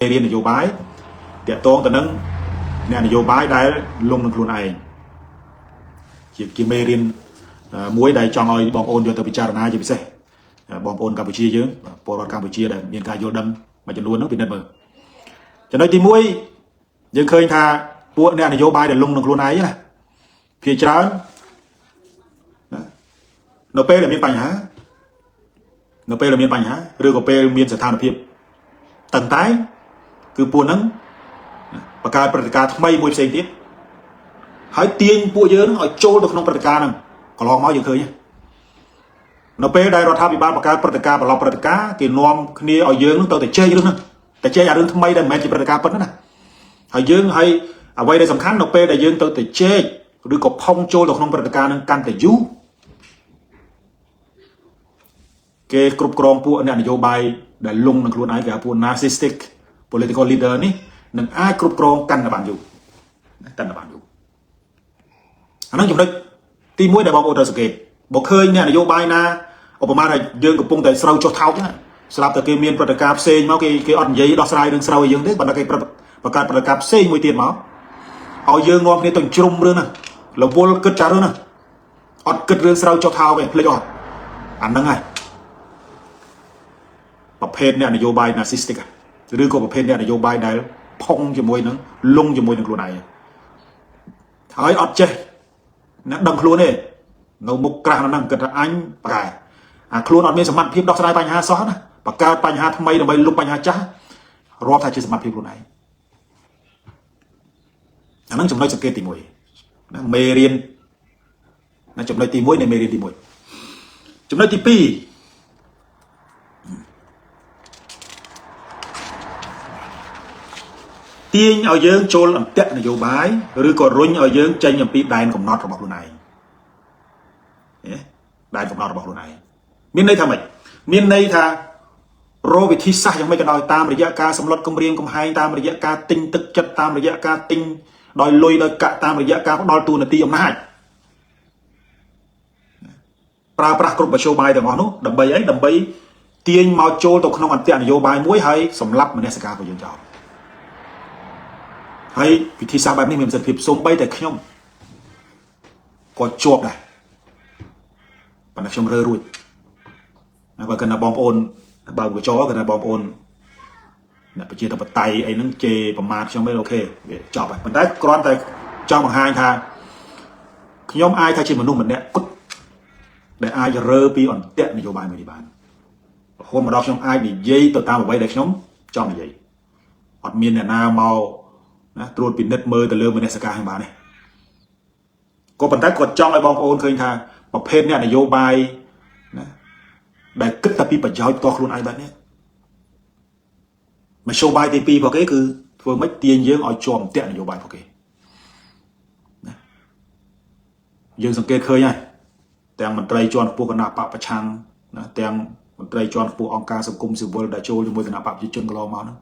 រៀននយោបាយតាក់ទងទៅនឹងអ្នកនយោបាយដែលលងនឹងខ្លួនឯងជាមេរៀនមួយដែលចង់ឲ្យបងប្អូនយកទៅពិចារណាជាពិសេសបងប្អូនកម្ពុជាយើងពលរដ្ឋកម្ពុជាដែលមានការយល់ដឹងមួយចំនួនហ្នឹងពិនិត្យមើលចំណុចទី1យើងឃើញថាពួកអ្នកនយោបាយដែលលងនឹងខ្លួនឯងណាភាគច្រើនណានៅពេលដែលមានបញ្ហានៅពេលដែលមានបញ្ហាឬក៏ពេលមានស្ថានភាពតឹងតែងគឺពួកហ្នឹងបង្កើតព្រឹត្តិការណ៍ថ្មីមួយផ្សេងទៀតហើយទាញពួកយើងឲ្យចូលទៅក្នុងព្រឹត្តិការណ៍ហ្នឹងកន្លងមកយើងឃើញនៅពេលដែលរដ្ឋាភិបាលបង្កើតព្រឹត្តិការណ៍ប្រឡប់ព្រឹត្តិការណ៍គេនាំគ្នាឲ្យយើងនឹងទៅតែជែករឿងហ្នឹងតែជែកអារឿងថ្មីដែលមិនមែនជាព្រឹត្តិការណ៍ពិតណាហើយយើងហើយអ្វីដែលសំខាន់នៅពេលដែលយើងទៅតែជែកឬក៏ផុងចូលទៅក្នុងព្រឹត្តិការណ៍ហ្នឹងកាន់តែយូរគេគ្រប់គ្រងពួកអ្នកនយោបាយដែលលងនឹងខ្លួនឯងគេហៅពួក narcissistic political leader នេះនឹងអាចគ្រប់គ្រងកាន់តែបានយូរកាន់តែបានយូរអាហ្នឹងចំណុចទី1ដែលបងប្អូនត្រូវសង្កេតបើឃើញអ្នកនយោបាយណាឧបមាថាយើងកំពុងតែស្រូវចុះថោកណាស្រាប់តែគេមានព្រឹត្តិការណ៍ផ្សេងមកគេអត់និយាយដោះស្រាយរឿងស្រូវឲ្យយើងទេប៉ុន្តែគេបង្កើតព្រឹត្តិការណ៍ផ្សេងមួយទៀតមកឲ្យយើងនាំគ្នាទៅជ្រុំរឿងហ្នឹងរវល់គិតចារឿងហ្នឹងអត់គិតរឿងស្រូវចុះថោកទេភ្លេចអត់អាហ្នឹងហើយប្រភេទអ្នកនយោបាយ narcissistic ឬក៏ប្រភេទអ្នកនយោបាយដែលផុងជាមួយនឹងលងជាមួយនឹងខ្លួនឯងហើយអត់ចេះអ្នកដឹងខ្លួនទេនៅមុខក្រាស់ហ្នឹងគិតថាអញប្រែអាខ្លួនអត់មានសមត្ថភាពដោះស្រាយបញ្ហាសោះណាបង្កើតបញ្ហាថ្មីដើម្បីលុបបញ្ហាចាស់រាប់ថាជាសមត្ថភាពខ្លួនឯងអាហ្នឹងចំណុចសង្កេតទី1ណាមេរៀនណាចំណុចទី1នៃមេរៀនទី1ចំណុចទី2ទាញឲ្យយើងចូលអន្ទាក់នយោបាយឬក៏រុញឲ្យយើងចេញអំពីដែនកំណត់របស់ខ្លួនឯងដែនកំណត់របស់ខ្លួនឯងមានន័យថាម៉េចមានន័យថារកវិធីសាស្ត្រយ៉ាងម៉េចក៏ដោយតាមរយៈការសម្លុតគម្រាមកំហែងតាមរយៈការទិញទឹកចិត្តតាមរយៈការទិញដោយលុយដោយកាក់តាមរយៈការផ្ដល់តួនាទីអំណាចប្រើប្រាស់គ្រប់មធ្យោបាយទាំងអស់នោះដើម្បីអីដើម្បីទាញមកចូលទៅក្នុងអន្ទាក់នយោបាយមួយហើយសម្លាប់មនសិការរបស់យើងចោលហើយវិធីសាស្ត្របែបនេះមានប្រសិទ្ធភាពសូម្បីតែខ្ញុំក៏ជាប់ដែរប៉ុន្តែខ្ញុំរើរួចណាបើគណៈបងប្អូនបើកចោគណៈបងប្អូនអ្នកប្រជាធិបតេយ្យអីហ្នឹងជេរប្រមាថខ្ញុំទេអូខេវាចប់ហើយប៉ុន្តែគ្រាន់តែចង់បង្ហាញថាខ្ញុំអាចថាជាមនុស្សម្នាក់គត់ដែលអាចរើពីអន្ទាក់នយោបាយមួយនេះបានរហូតមកដល់ខ្ញុំអាចនិយាយទៅតាមអ្វីដែលខ្ញុំចង់និយាយអត់មានអ្នកណាមកណាត្រួតពិនិត្យមើលទៅលើមនសិការខ្ញុំបានទេក៏ប៉ុន្តែគាត់ចង់ឲ្យបងប្អូនឃើញថាប្រភេទអ្នកនយោបាយណាដែលគិតតែពីប្រយោជន៍ផ្ទាល់ខ្លួនឯងបែបនេះមធ្យោបាយទី2របស់គេគឺធ្វើម៉េចទាញយើងឲ្យជាប់អន្ទាក់នយោបាយរបស់គេណាយើងសង្កេតឃើញហើយទាំងមន្ត្រីជាន់ខ្ពស់គណៈបកប្រឆាំងណាទាំងមន្ត្រីជាន់ខ្ពស់អង្គការសង្គមស៊ីវិលដែលចូលជាមួយគណៈបកប្រជាជនកន្លងមកហ្នឹង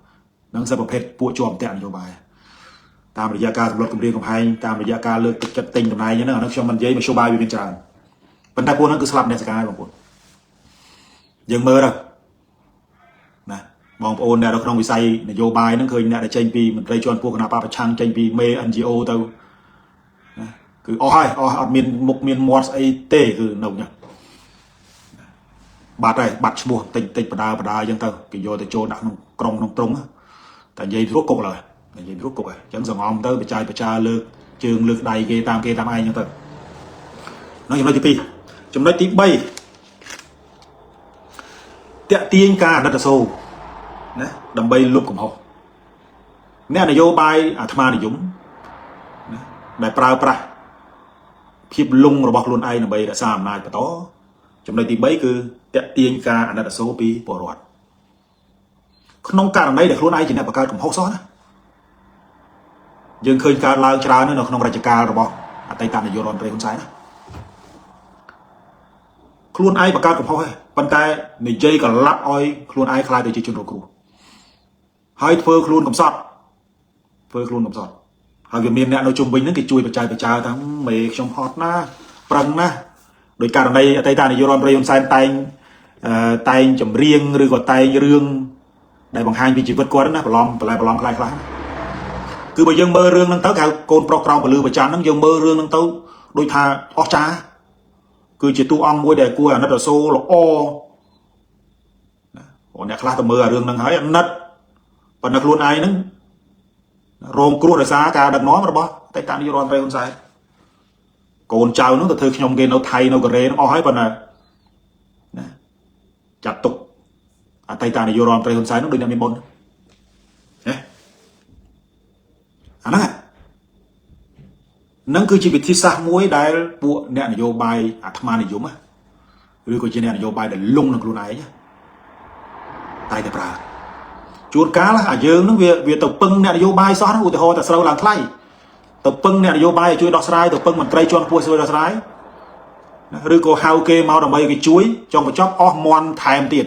នឹងសិតប្រភេទពួកជាប់អន្ទាក់នយោបាយតាមរយៈការសម្លុតគម្រាមកំហែងតាមរយៈការលើកទឹកចិត្តទិញតំណែងហ្នឹងអានោះខ្ញុំមិននិយាយមធ្យោបាយវាមានច្រើនប៉ុន្តែពួកហ្នឹងគឺស្លាប់អ្នកសកាយបងប្អូនយើងមើលទៅណាបងប្អូនអ្នកនៅក្នុងវិស័យនយោបាយហ្នឹងឃើញអ្នកដែលចេញពីមន្ត្រីជាន់ខ្ពស់គណៈបកប្រឆាំងចេញពីមេ NGO ទៅណាគឺអស់ហើយអស់អត់មានមុខមានមាត់ស្អីទេគឺនៅញ៉ាំបាត់ហើយបាត់ឈ្មោះតិចតិចបដាបដាអញ្ចឹងទៅគេយកទៅចូលដាក់ក្នុងក្រុងក្នុងត្រង់តែនិយាយព្រោះគុកឡើយនិយាយព្រោះគុកហើយអញ្ចឹងសងំទៅបច្ច័យបចាលើកជើងលើកដៃគេតាមគេតាមឯងអញ្ចឹងទៅនោះចំណុចទី2ចំណុចទី3តាក់ទាញការអាណិតអាសូរណាដើម្បីលុបកំហុសអ្នកនយោបាយអាត្មានិយមណាដែលប្រើប្រាស់ភាពលងរបស់ខ្លួនឯងដើម្បីរក្សាអំណាចបន្តចំណុចទី3គឺតាក់ទាញការអាណិតអាសូរពីពលរដ្ឋក្នុងករណីដែលខ្លួនឯងជាអ្នកបង្កើតកំហុសសោះណាយើងឃើញកើតឡើងច្រើននៅក្នុងរជ្ជកាលរបស់អតីតនាយករដ្ឋមន្ត្រីហ៊ុនសែនណាខ្លួនឯងបង្កើតកំហុសហើយប៉ុន្តែនិយាយកលាប់ឲ្យខ្លួនឯងខ្លាចទៅជាជនរងគ្រោះហើយធ្វើខ្លួនកំសត់ធ្វើខ្លួនកំសត់ហើយវាមានអ្នកនៅជុំវិញហ្នឹងគេជួយបច្ច័យបចាថាមេខ្ញុំហត់ណាប្រឹងណាដោយករណីអតីតនាយករដ្ឋមន្ត្រីហ៊ុនសែនតែងតែងចម្រៀងឬក៏តែងរឿង ដែលបង្ហាញពីជីវិតគាត់ណាប្រឡំបន្លែប្រឡំខ្លះខ្លះគឺបើយើងមើលរឿងហ្នឹងទៅគេហៅកូនប្រុសក្រោមពលឺប្រច័នហ្នឹងយើងមើលរឿងហ្នឹងទៅដូចថាអស្ចារ្យគឺជាតួអង្គមួយដែលគួរអាណិតអាសូរល្អណាអូអ្នកខ្លះទៅមើលអារឿងហ្នឹងហើយអាណិតប៉ុន្តែខ្លួនឯងហ្នឹងរងគ្រោះដោយសារការដឹកនាំរបស់អតីតនាយករដ្ឋមន្ត្រីហ៊ុនសែនកូនចៅហ្នឹងទៅធ្វើខ្ញុំគេនៅថៃនៅកូរ៉េហ្នឹងអស់ហើយប៉ុន្តែណាចាត់ទុកអតីតនាយករដ្ឋមន្ត្រីហ៊ុនសែនហ្នឹងដូចអ្នកមានបុណ្យណាអាហ្នឹងនឹងគឺជាវិធីសាស្ត្រមួយដែលពួកអ្នកនយោបាយអាត្មានិយមឬក៏ជាអ្នកនយោបាយដែលលងនឹងខ្លួនឯងតែតែប្រើជួនកាលអាយើងនឹងវាទៅពឹងអ្នកនយោបាយសោះហ្នឹងឧទាហរណ៍តែស្រូវឡើងថ្លៃទៅពឹងអ្នកនយោបាយឲ្យជួយដោះស្រាយទៅពឹងមន្ត្រីជាន់ខ្ពស់ជួយដោះស្រាយឬក៏ហៅគេមកដើម្បីគេជួយចុងបញ្ចប់អស់មន់ថែមទៀត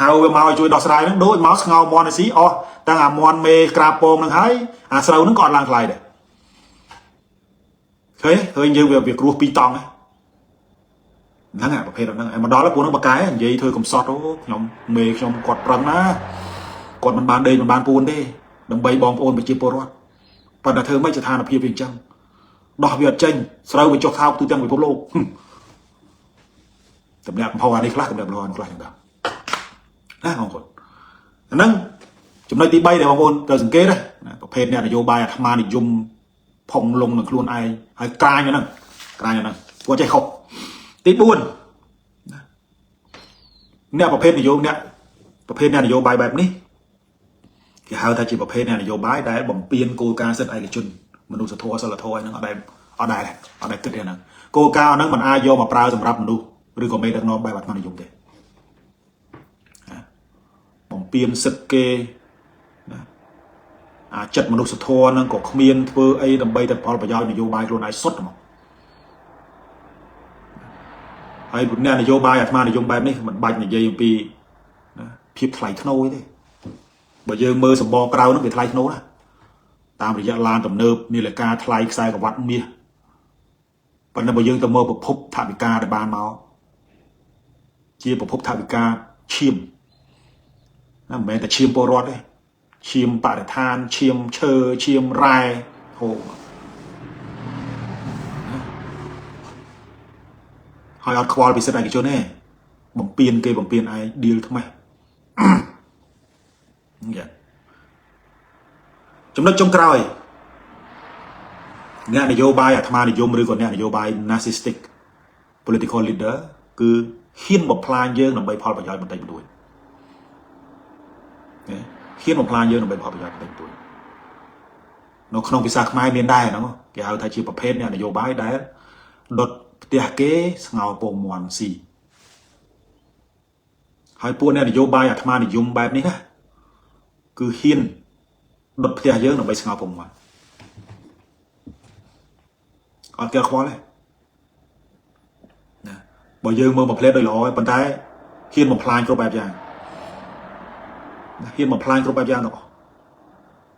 ហៅវាមកឲ្យជួយដោះស្រាយហ្នឹងដូចមកស្ងោមន់ឲ្យស៊ីអស់តាំងអាមន់មេក្រាបពងហ្នឹងហើយអាស្រូវហ្នឹងក៏អត់ឡើងថ្លៃដែរឃើញឃើញយើងវាគ្រោះពីរតង់ហ្នឹងអាប្រភេទហ្នឹងហើយមកដល់ពួកហ្នឹងបកកែនិយាយធ្វើកំសត់អូខ្ញុំមេខ្ញុំគាត់ប្រឹងណាគាត់មិនបានដេកមិនបានពួនទេដើម្បីបងប្អូនប្រជាពលរដ្ឋប៉ុន្តែធ្វើម៉េចស្ថានភាពវាអញ្ចឹងដោះវាអត់ចេញស្រូវវាចុះថោកទូទាំងពិភពលោកតម្លាក់កំហុសអានេះខ្លះតម្លាក់កំហុសអានេះខ្លះចឹងដែរណាបងប្អូនអាហ្នឹងចំណុចទី3ដែលបងប្អូនត្រូវសង្កេតណាប្រភេទអ្នកនយោបាយអាត្មានិយមផុងលងនឹងខ្លួនឯងហើយក្រាញហ្នឹងក្រាញហ្នឹងគាត់ចេះខុសទី4អ្នកប្រភេទនយោអ្នកប្រភេទអ្នកនយោបាយបែបនេះគេហៅថាជាប្រភេទអ្នកនយោបាយដែលបំពេញគោលការណ៍សិទ្ធិឯកជនមនុស្សធម៌សិលធម៌ហ្នឹងអត់ដែលអត់ដែលអត់ដែលគិតទេហ្នឹងគោលការណ៍ហ្នឹងมันអាចយកមកប្រើសម្រាប់មនុស្សឬក៏មេដឹកនាំបែបអាត្មានិយមទេបំពេញសិទ្ធិគេណាអាចិត្តមនុស្សធម៌ហ្នឹងក៏គ្មានធ្វើអីដើម្បីតែផលប្រយោជន៍នយោបាយខ្លួនឯងសុទ្ធហ្មងហើយអ្នកនយោបាយអាត្មានិយមបែបនេះមិនបាច់និយាយអំពីណាភាពថ្លៃថ្នូរទេបើយើងមើលសម្បកក្រៅហ្នឹងវាថ្លៃថ្នូរណាតាមរយៈឡានទំនើបនាឡិកាថ្លៃខ្សែក្រវ៉ាត់មាសប៉ុន្តែបើយើងទៅមើលប្រភពថវិកាដែលបានមកជាប្រភពថវិកាឈាមណាមិនមែនតែឈាមពលរដ្ឋទេឈាមបរិស្ថានឈាមឈើឈាមរ៉ែហូហើយអត់ខ្វល់ពីសិទ្ធិឯកជនទេបំពេញគេបំពេញឯងឌីលថ្មេះយ៉ាចំណុចចុងក្រោយអ្នកនយោបាយអាត្មានិយមឬក៏អ្នកនយោបាយ narcissistic political leader គឺហ៊ានបំផ្លាញយើងដើម្បីផលប្រយោជន៍បន្តិចបន្តួចហ៊ានបំផ្លាញយើងដើម្បីផលប្រយោជន៍បន្តិចបន្តួចនៅក្នុងភាសាខ្មែរមានដែរហ្នឹងគេហៅថាជាប្រភេទអ្នកនយោបាយដែលដុតផ្ទះគេស្ងោពងមន់ស៊ីហើយពួកអ្នកនយោបាយអាត្មានិយមបែបនេះណាគឺហ៊ានដុតផ្ទះយើងដើម្បីស្ងោពងមន់អត់គេខ្វល់ទេណាបើយើងមើលមួយផ្លែដូចល្អប៉ុន្តែហ៊ានបំផ្លាញគ្រប់បែបយ៉ាងហ៊ានបំផ្លាញគ្រប់បែបយ៉ាងទាំងអស់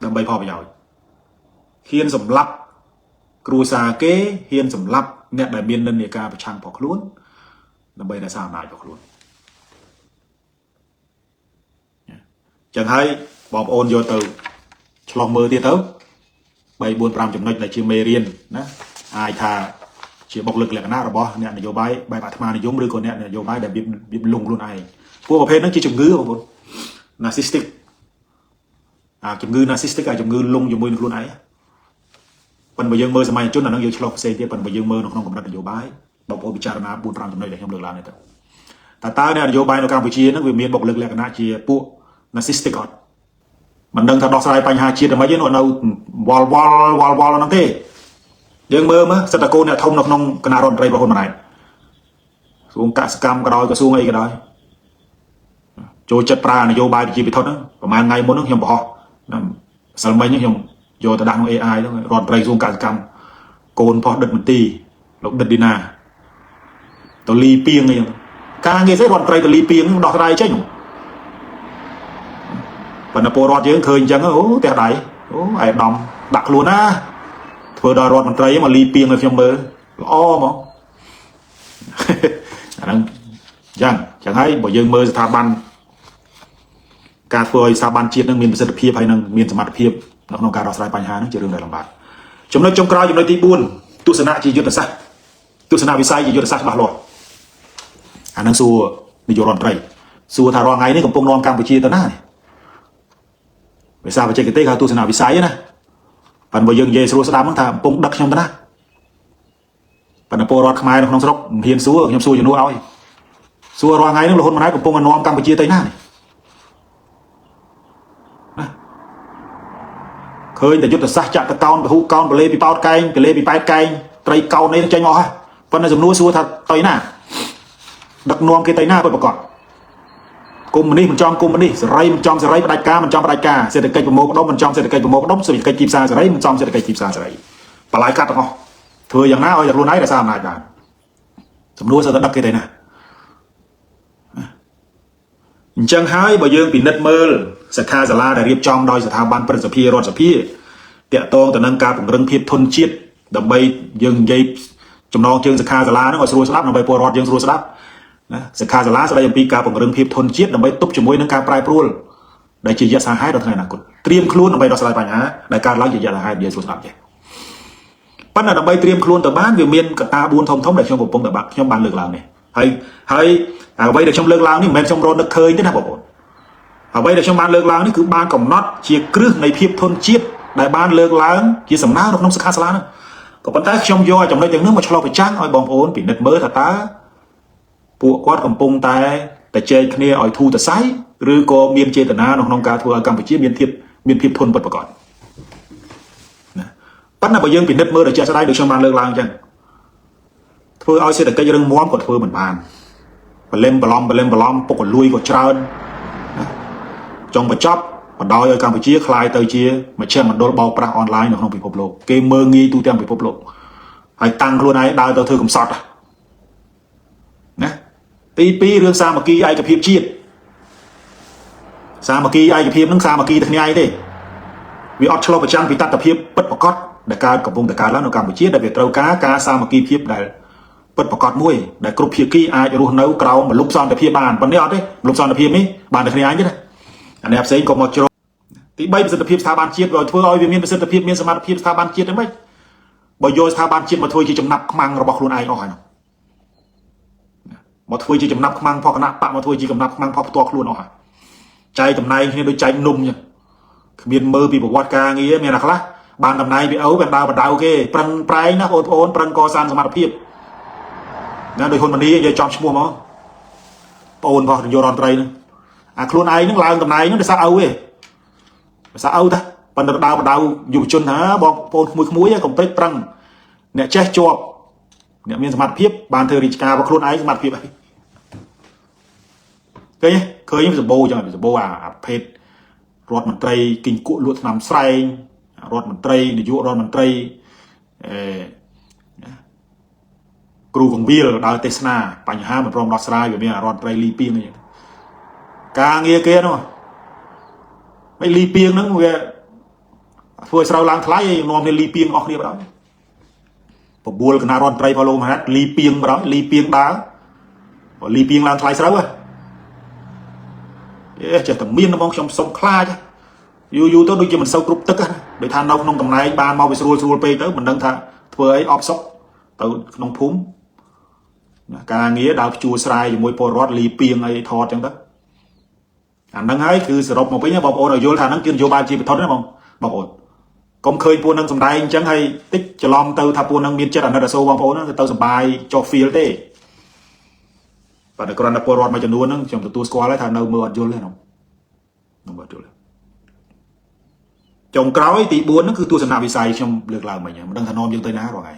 ដើម្បីផលប្រយោជន៍ហ៊ានសម្លាប់គ្រួសារគេហ៊ានសម្លាប់អ្នកដែលមាននិន្នាការប្រឆាំងផងខ្លួនដើម្បីរក្សាអំណាចរបស់ខ្លួនចឹងហើយបងប្អូនយកទៅឆ្លោះមើលទៀតទៅ3 4 5ចំណុចដែលជាមេរៀនណាអាចថាជាបុគ្គលិកលក្ខណៈរបស់អ្នកនយោបាយបែបអាត្មានិយមឬក៏អ្នកនយោបាយដែលវាលងខ្លួនឯងពួកប្រភេទហ្នឹងជាជំងឺបងប្អូន narcissistic អាជំងឺ narcissistic អាជំងឺលងជាមួយនឹងខ្លួនឯងប៉ុន្តែបើយើងមើលសម័យជនអាហ្នឹងយើងឆ្លោះផ្សេងទៀតប៉ុន្តែបើយើងមើលនៅក្នុងកម្រិតនយោបាយបងប្អូនពិចារណា4 5ចំណុចដែលខ្ញុំលើកឡើងនេះទៅតើតើអ្នកនយោបាយនៅកម្ពុជាហ្នឹងវាមានបុគ្គលិកលក្ខណៈជាពួក narcissistic អត់មិនដឹងថាដោះស្រាយបញ្ហាជាតិអ្វីទេនៅវល់វល់វល់វល់ហ្នឹងទេយើងមើលមើលសិតតកូនអ្នកធំនៅក្នុងគណៈរដ្ឋមន្ត្រីរបស់ហ៊ុនម៉ាណែតក្រសួងកសិកម្មក៏ដោយក្រសួងអីក៏ដោយចូលចិត្តប្រើនយោបាយប្រជាពិធហ្នឹងប្រហែលថ្ងៃមុនហ្នឹងខ្ញុំបង្ហោះសិលមិញខ្ញុំយកទៅដាក់ក្នុង AI ហ្នឹងរដ្ឋមន្ត្រីក្រសួងកសិកម្មកូនផុសដិតមន្ទីលោកដិតឌីណាទៅលីពីងអីចឹងការងារស្អីរដ្ឋមន្ត្រីទៅលីពីងដោះស្រាយចេញប៉ុន្តែពលរដ្ឋយើងឃើញអញ្ចឹងអូផ្ទះដៃអូឯកឧត្តមដាក់ខ្លួនណាធ្វើដល់រដ្ឋមន្ត្រីមកលីពីងឲ្យខ្ញុំមើលល្អហ្មងអាហ្នឹងអញ្ចឹងអញ្ចឹងហើយបើយើងមើលស្ថាប័ន ការធ្វើឲ្យស្ថាប័នជាតិនឹងមានប្រសិទ្ធភាពហើយនឹងមានសមត្ថភាពនៅក្នុងការដោះស្រាយបញ្ហានឹងជារឿងដែលលំបាកចំណុចចុងក្រោយចំណុចទី4ទស្សនៈជាយុទ្ធសាស្ត្រទស្សនវិស័យជាយុទ្ធសាស្ត្រច្បាស់លាស់អានឹងសួរនាយករដ្ឋមន្ត្រីសួរថារាល់ថ្ងៃនេះកំពុងនាំកម្ពុជាទៅណានេះភាសាបច្ចេកទេសហៅទស្សនវិស័យណាប៉ុន្តែបើយើងនិយាយស្រួលស្ដាប់ហ្នឹងថាកំពុងដឹកខ្ញុំទៅណាប៉ុន្តែពលរដ្ឋខ្មែរនៅក្នុងស្រុកមិនហ៊ានសួរខ្ញុំសួរជំនួសឲ្យសួររាល់ថ្ងៃហ្នឹងរហូតម៉ាណែតកំពុងនាំកម្ពុជាទៅណានេះណាឃើញតែយុទ្ធសាស្ត្រចាក់តកោនពហុកោនបលេពីប៉ោតកែងបលេពីប៉ែតកែងត្រីកោននេះចេញមកហើយប៉ុន្តែសំណួរសួរថាទៅណាដឹកនាំគេទៅណាពិតប្រាកដគុំនេះមិនចំគុំនេះសេរីមិនចំសេរីផ្ដាច់ការមិនចំផ្ដាច់ការសេដ្ឋកិច្ចប្រមូលផ្ដុំមិនចំសេដ្ឋកិច្ចប្រមូលផ្ដុំសេដ្ឋកិច្ចទីផ្សារសេរីមិនចំសេដ្ឋកិច្ចទីផ្សារសេរីបលាយកាត់ទាំងអស់ធ្វើយ៉ាងណាឲ្យតែខ្លួនឯងរក្សាអំណាចបានសំណួរសើតែដឹកគេទៅណាអញ្ចឹងហើយបើយើងពិនិត្យមើលសិក្ខាសាលាដែលរៀបចំដោយស្ថាប័នព្រឹទ្ធសភារដ្ឋសភាតាក់ទងទៅនឹងការពង្រឹងភាពធន់ជាតិដើម្បីយើងនិយាយចំណងជើងសិក្ខាសាលាហ្នឹងឲ្យស្រួលស្ដាប់ដើម្បីពលរដ្ឋយើងស្រួលស្ដាប់ណាសិក្ខាសាលាស្ដីអំពីការពង្រឹងភាពធន់ជាតិដើម្បីទប់ជាមួយនឹងការប្រែប្រួលដែលជាយថាហេតុដល់ថ្ងៃអនាគតត្រៀមខ្លួនដើម្បីដោះស្រាយបញ្ហាដែលកើតឡើងជាយថាហេតុនិយាយស្រួលស្ដាប់ចេះប៉ុន្តែដើម្បីត្រៀមខ្លួនទៅបានវាមានកត្តា4ធំធំដែលខ្ញុំកំពុងតែបាក់ខ្ញុំបានលើកឡើងនេះហើយហើយអ្វីដែលខ្ញុំលើកឡើងនេះមិនមែនខ្ញុំរកនឹកឃើញទេណាបងប្អូនអ្វីដែលខ្ញុំបានលើកឡើងនេះគឺបានកំណត់ជាគ្រឹះនៃភាពធន់ជាតិដែលបានលើកឡើងជាសំណើនៅក្នុងសិក្ខាសាលាហ្នឹងក៏ប៉ុន្តែខ្ញុំយកចំណុចទាំងនោះមកឆ្លុះបញ្ចាំងឲ្យបងប្អូនពិនិត្យមើលថាតើពួកគាត់កំពុងតែតែជែកគ្នាឲ្យធូរតសៃឬក៏មានចេតនានៅក្នុងការធ្វើឲ្យកម្ពុជាមានភាពមានភាពធន់ពិតប្រាកដណាប៉ុន្តែបើយើងពិនិត្យមើលដល់ជាក់ស្ដែងដូចខ្ញុំបានលើកឡើងអញ្ចឹងធ្វើឲ្យសេដ្ឋកិច្ចរឹងមាំក៏ធ្វើមិនបានបលឹមបឡំបលឹមបឡំពុកលួយក៏ច្រើនណាចុងបញ្ចប់បណ្ដោយឲ្យកម្ពុជាក្លាយទៅជាមជ្ឈមណ្ឌលបោកប្រាស់អនឡាញនៅក្នុងពិភពលោកគេមើងងាយទូទាំងពិភពលោកហើយតាំងខ្លួនឯងដើរទៅធ្វើកំសត់ណាទី2រឿងសាមគ្គីឯកភាពជាតិសាមគ្គីឯកភាពនឹងសាមគ្គីតែគ្នាឯងទេវាអត់ឆ្លុះបញ្ចាំងពីតថភាពពិតប្រាកដដែលកើតកំពុងតែកើតឡើងនៅកម្ពុជាដែលវាត្រូវការការសាមគ្គីភាពដែលពិតប្រាកដមួយដែលគ្រប់ភាគីអាចរស់នៅក្រោមមលុបសន្តិភាពបានប៉ុន្តែអត់ទេមលុបសន្តិភាពនេះបានតែគ្នាឯងទេណាអានេះផ្សេងក៏មកជ្រកទី3ប្រសិទ្ធភាពស្ថាប័នជាតិបើធ្វើឲ្យវាមានប្រសិទ្ធភាពមានសមត្ថភាពស្ថាប័នជាតិហ្នឹងមិនបើយកស្ថាប័នជាតិមកធ្វើជាចំណាប់ខ្មាំងរបស់ខ្លួនឯងអស់ហើយមកធ្វើជាចំណាប់ខ្មាំងផកគណៈបកមកធ្វើជាចំណាប់ខ្មាំងផកផ្ទាល់ខ្លួនអស់ហើយចែកតំណែងគ្នាដូចចែកនំចឹងគ្មានមើលពីប្រវត្តិការងារមានអ្នកខ្លះបានតំណែងពីឪបានដើរបដៅគេប្រឹងប្រែងណាបងប្អូនប្រឹងកសាងសមត្ថភាពណាដោយហ៊ុនម៉ាណីនិយាយចំឈ្មោះមកប្អូនរបស់នាយករដ្ឋមន្ត្រីហ្នឹងអាខ្លួនឯងហ្នឹងឡើងតំណែងហ្នឹងដោយសារឪទេដោយសារឪតាប៉ុន្តែដើរបដៅយុវជនថាបងប្អូនក្មួយៗកុំភ្លេចប្រឹងអ្នកចេះជាប់អ្នកមានសមត្ថភាពបានធ្វើរាជការរបស់ខ្លួនឯងសមត្ថភាពអីឃើញឃើញសម្បូរចឹងសម្បូរអាភេទរដ្ឋមន្ត្រីគិញគក់លក់ថ្នាំស្រែងរដ្ឋមន្ត្រីនាយករដ្ឋមន្ត្រីអឺគ្រូកងវិលដើរទេសនាបញ្ហាមិនព្រមដោះស្រាយវាមានរដ្ឋមន្ត្រីលីពីងនេះការងារគេនោះមិនលីពីងហ្នឹងវាធ្វើឲ្យស្រូវឡើងថ្លៃនាំគ្នាលីពីងអស់គ្នាបណ្ដោយបបួលគណៈរដ្ឋមន្ត្រីផលលោមហាត់លីពីងបណ្ដោយលីពីងដើរលីពីងឡើងថ្លៃស្រូវហ៎អេចេះតែមានហ្មងខ្ញុំសុំខ្លាចយូរយូរទៅដូចជាមិនសូវគ្រប់ទឹកណាដូចថានៅក្នុងតំណែងបានមកវាស្រួលស្រួលពេកទៅមិនដឹងថាធ្វើអីអបសុកទៅក្នុងភូមិណាការងារដើរជួស្រែជាមួយពលរដ្ឋលីពីងអីថតចឹងទៅអាហ្នឹងហើយគឺសរុបមកវិញបងប្អូនឲ្យយល់ថាហ្នឹងគឺនយោបាយជាបឋមណាបងបងប្អូនកុំឃើញពួកនឹងសំដែងអញ្ចឹងហើយតិចច្រឡំទៅថាពួកនឹងមានចិត្តអាណិតអាសូរបងប្អូនហ្នឹងទៅសំបាយចុះ feel ទេបាទគ្រាន់តែពលរដ្ឋមួយចំនួនហ្នឹងខ្ញុំទទួលស្គាល់ហើយថានៅមើលអត់យល់ទេនោះមើលអត់យល់ចុងក្រោយទី4ហ្នឹងគឺទស្សនវិស័យខ្ញុំលើកឡើងមិញមិនដឹងថានាំយើងទៅណារាល់ថ្ងៃ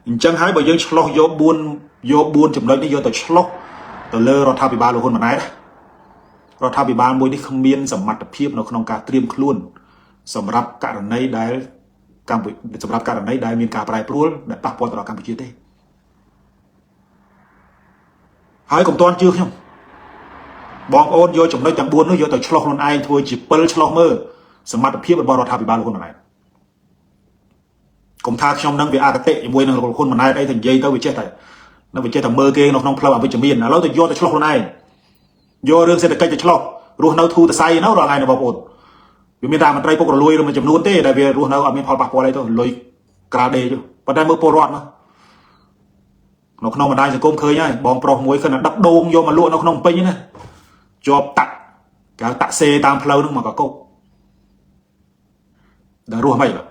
អញ្ចឹងហើយបើយើងឆ្លោះយក4យក4ចំណុចនេះយកទៅឆ្លោះទៅលើរដ្ឋាភិបាលលោកហ៊ុនម៉ាណែតរដ្ឋាភិបាលមួយនេះគ្មានសមត្ថភាពនៅក្នុងការត្រៀមខ្លួនសម្រាប់ករណីដែលកម្ពុជាសម្រាប់ករណីដែលមានការប្រែប្រួលដែលប៉ះពាល់ទៅដល់កម្ពុជាទេហើយកុំទាន់ជឿខ្ញុំបងប្អូនយកចំណុចទាំង4នោះយកទៅឆ្លោះខ្លួនឯងធ្វើជាពិលឆ្លោះមើលសមត្ថភាពរបស់រដ្ឋាភិបាលលោកហ៊ុនម៉ាណែតកុំថាខ្ញុំនឹងវាអគតិជាមួយនឹងលោកហ៊ុនម៉ាណែតអីទៅនិយាយទៅវាចេះតែនៅវាចេះតែមើលគេនៅក្នុងផ្លូវអវិជ្ជមានឥឡូវទៅយកទៅឆ្លោះខ្លួនឯងយករឿងសេដ្ឋកិច្ចទៅឆ្លោះ រស់នៅធូរតសៃនៅរាល់ថ្ងៃនៅបងប្អូនវាមានតែមន្ត្រីពុករលួយមួយចំនួនទេដែលវារស់នៅអត់មានផលប៉ះពាល់អីទៅលុយក្រាលដេចប៉ុន្តែមើលពលរដ្ឋមកនៅក្នុងបណ្ដាញសង្គមឃើញហើយបងប្រុសមួយឃើញដឹកដូងយកមកលក់នៅក្នុងពេញណាជាប់តាក់គេតាក់សេតាមផ្លូវហ្នឹងមកកកុកដល់រស់មិនបាទ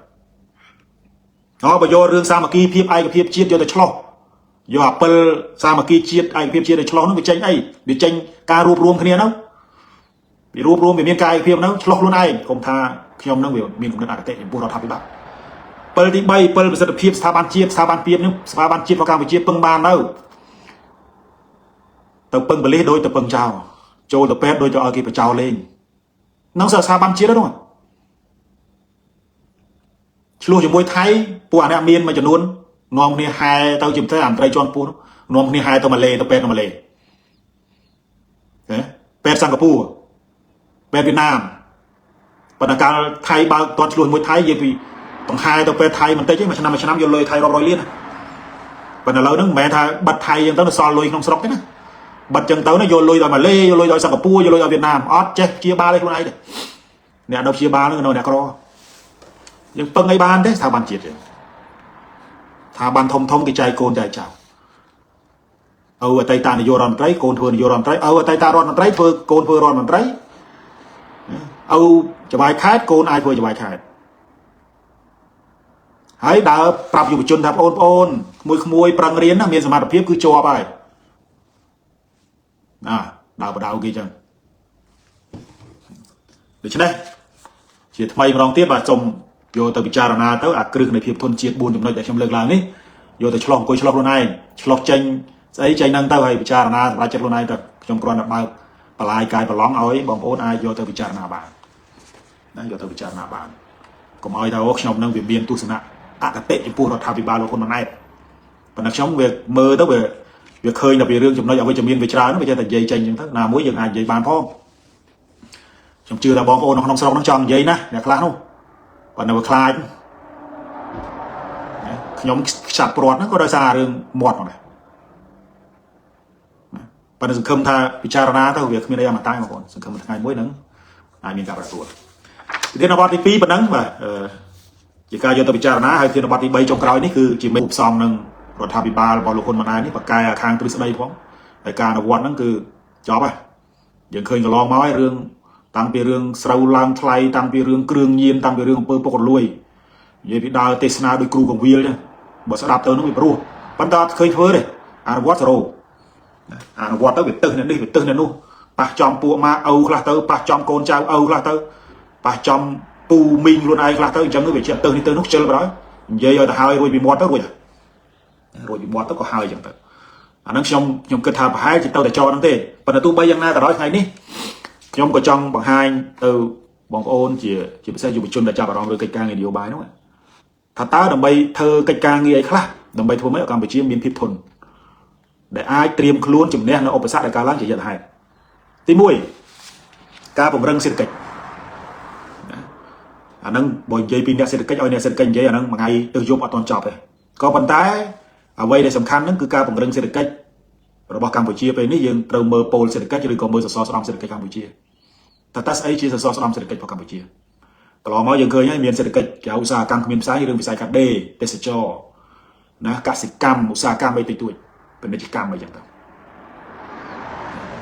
អូបើយករឿងសាមគ្គីភាពឯកភាពជាតិយកទៅឆ្លោះយកអាពិលសាមគ្គីជាតិឯកភាពជាតិទៅឆ្លោះហ្នឹងវាចេញអីវាចេញការរួបរวมគ្នាហ្នឹងវារួបរวมវាមានការឯកភាពហ្នឹងឆ្លោះខ្លួនឯងកុំថាខ្ញុំហ្នឹងវាមានគំនិតអគតិចំពោះរដ្ឋាភិបាលពិលទី3ពិលប្រសិទ្ធភាពស្ថាប័នជាតិស្ថាប័នភាពហ្នឹងស្ថាប័នជាតិរបស់កម្ពុជាពឹងបាននៅទៅពឹងបលិសដូចទៅពឹងចោលចូលទៅពេទ្យដូចទៅឲ្យគេបចោលលេងហ្នឹងស្ថាប័នជាតិហ្នឹងឆ្លោះជាមួយថៃពួកអាអ្នកមានមួយចំនួននាំគ្នាហែទៅជាពិសេសអាមត្រីជាន់ពោះនាំគ្នាហែទៅម៉ាឡេទៅពេទ្យនៅម៉ាឡេពេទ្យសិង្ហបុរីពេទ្យវៀតណាមប៉ុន្តែកាលថៃបើកទាត់ឆ្លោះមួយថៃនិយាយពីដង្ហែទៅពេទ្យថៃបន្តិចទេមួយឆ្នាំមួយឆ្នាំយកលុយថៃរាប់រយលានប៉ុន្តែឥឡូវហ្នឹងមិនមែនថាបិទថៃចឹងទៅសល់លុយក្នុងស្រុកទេណាបិទចឹងទៅណាយកលុយដល់ម៉ាឡេយកលុយដល់សិង្ហបុរីយកលុយដល់វៀតណាមអត់ចេះព្យាបាលឲ្យខ្លួនឯងទេអ្នកនៅព្យាបាលហ្នឹងនៅអ្នកក្រយើងពឹងអីបានទេស្ថាប័នជាតិទេស្ថាប័នធំធំគេចែកកូនចែកចៅឪអតីតនាយករដ្ឋមន្ត្រីកូនធ្វើនាយករដ្ឋមន្ត្រីឪអតីតរដ្ឋមន្ត្រីធ្វើកូនធ្វើរដ្ឋមន្ត្រីឪចវាយខេតកូនអាចធ្វើចវាយខេតហើយដើរប្រាប់យុវជនថាបងប្អូនក្មួយក្មួយប្រឹងរៀនណាមានសមត្ថភាពគឺជាប់ហើយណាដើរបដៅគេចឹងដូច្នេះជាថ្មីម្ដងទៀតបាទសូមយកទៅពិចារណាទៅអាគ្រឹះនៃភាពធនជាតិ4ចំណុចដែលខ្ញុំលើកឡើងនេះយកទៅឆ្លោះអង្គុយឆ្លោះខ្លួនឯងឆ្លោះចេញស្អីចេញហ្នឹងទៅហើយពិចារណាសម្រាប់ចិត្តខ្លួនឯងទៅខ្ញុំគ្រាន់តែបើកបលាយកាយប្រឡងឲ្យបងប្អូនអាចយកទៅពិចារណាបានណាយកទៅពិចារណាបានកុំឲ្យថាអូខ្ញុំនឹងវាមានទស្សនៈអគតិចំពោះរដ្ឋាភិបាលលោកហ៊ុនម៉ាណែតប៉ុន្តែខ្ញុំវាមើលទៅវាវាឃើញតែពីរឿងចំណុចអវិជ្ជមានវាច្រើនវាចេះតែនិយាយចេញអញ្ចឹងទៅណាមួយយើងអាចនិយាយបានផងខ្ញុំជឿថាបងប្អូននៅក្នុងស្រុកហ្នឹងចង់និយាយណាអ្នកខ្លះនោះប៉ុន្តែវាខ្លាចខ្ញុំខ្ចាត់ព្រាត់ហ្នឹងក៏ដោយសាររឿងមាត់មកដែរប៉ុន្តែសង្ឃឹមថាពិចារណាទៅវាគ្មានអីអមតៈបងប្អូនសង្ឃឹមថ្ងៃមួយហ្នឹងអាចមានការប្រកួតប្រធានបទទី2ប៉ុណ្ណឹងបាទជាការយកទៅពិចារណាហើយប្រធានបទទី3ចុងក្រោយនេះគឺជាមេផ្សំនឹងរដ្ឋាភិបាលរបស់លោកហ៊ុនម៉ាណែតនេះបកកែខាងទ្រឹស្ដីផងហើយការអនុវត្តហ្នឹងគឺចប់ហើយយើងឃើញកន្លងមកហើយរឿងតាំងពីរឿងស្រូវឡើងថ្លៃតាំងពីរឿងគ្រឿងញៀនតាំងពីរឿងអំពើពុករលួយនិយាយពីដើរទេសនាដោយគ្រូកងវិលចឹងបើស្ដាប់ទៅនោះវាព្រោះប៉ុន្តែអត់ឃើញធ្វើទេអនុវត្ត0អនុវត្តទៅវាទឹះនៅនេះវាទឹះនៅនោះប៉ះចំពួកម៉ាឪខ្លះទៅប៉ះចំកូនចៅឪខ្លះទៅប៉ះចំពូមីងខ្លួនឯងខ្លះទៅអញ្ចឹងវាជាទឹះនេះទៅនោះខ្ជិលបណ្ដោយនិយាយឲ្យទៅហើយរួចពីមាត់ទៅរួចរួចពីមាត់ទៅក៏ហើយអញ្ចឹងទៅអាហ្នឹងខ្ញុំខ្ញុំគិតថាប្រហែលជាទៅតែចោលហ្នឹងទេប៉ុន្តែទោះបីយ៉ាងណាក៏ដោយថ្ងៃនេះខ្ញុំក៏ចង់បង្ហាញទៅបងប្អូនជាជាពិសេសយុវជនដែលចាប់អារម្មណ៍លើកិច្ចការងារនយោបាយនោះថាតើដើម្បីធ្វើកិច្ចការងារអីខ្លះដើម្បីធ្វើម៉េចឲ្យកម្ពុជាមានភាពធន់ដែលអាចត្រៀមខ្លួនជំនះនៅឧបសគ្គដែលកើតឡើងជាយថាហេតុទី1ការពង្រឹងសេដ្ឋកិច្ចអាហ្នឹងបើនិយាយពីអ្នកសេដ្ឋកិច្ចឲ្យអ្នកសេដ្ឋកិច្ចនិយាយអាហ្នឹងមួយថ្ងៃទៅយប់អត់ទាន់ចប់ទេក៏ប៉ុន្តែអ្វីដែលសំខាន់ហ្នឹងគឺការពង្រឹងសេដ្ឋកិច្ចរបស់កម្ពុជាពេលនេះយើងត្រូវមើលពលសេដ្ឋកិច្ចឬក៏មើលសសរស្តម្ភសេដ្ឋកិច្ចកម្ពុជាតើតើស្អីជាសសរស្តម្ភសេដ្ឋកិច្ចរបស់កម្ពុជាកន្លងមកយើងឃើញហើយមានសេដ្ឋកិច្ចគេឧស្សាហកម្មគ្មានផ្សាយរឿងវិស័យកាត់ដេរទេសចរណាកសិកម្មឧស្សាហកម្មអីតិចតួចពាណិជ្ជកម្មអីចឹងទៅ